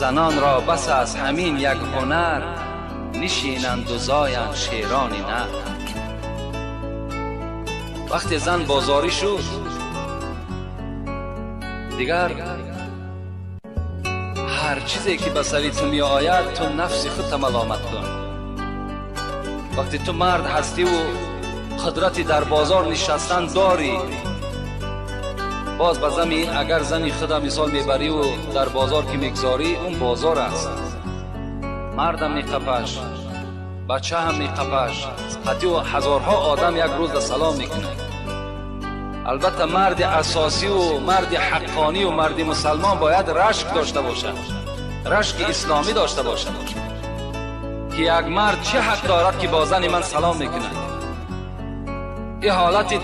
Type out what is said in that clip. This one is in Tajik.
Занон ро бас аст ҳамин як ҳунар, нишинанд у зоянд шерони нар. Вақте зан бозорӣ шуд, дигар ҳар чизе ки ба сари ту меояд, ту нафси худта маломат кун. Вақте ту мард ҳастиву қудрати дар бозор нишастан дорӣ, боз ба зами агар зани худа мисол мебариву дар бозор ки мегзорӣ, он бозор аст. Мардам меқапаш, бача ҳам меқапаш, қатиу ҳазорҳо одам як рӯзда салом мекунад. Албатта, марди асосиву марди ҳаққонию марди мусалмон бояд рашк дошта бошад, рашки исломӣ дошта бошад, ки як мард чӣ ҳақ дорад, ки бо зани ман салом мекунад? Ин ҳолати.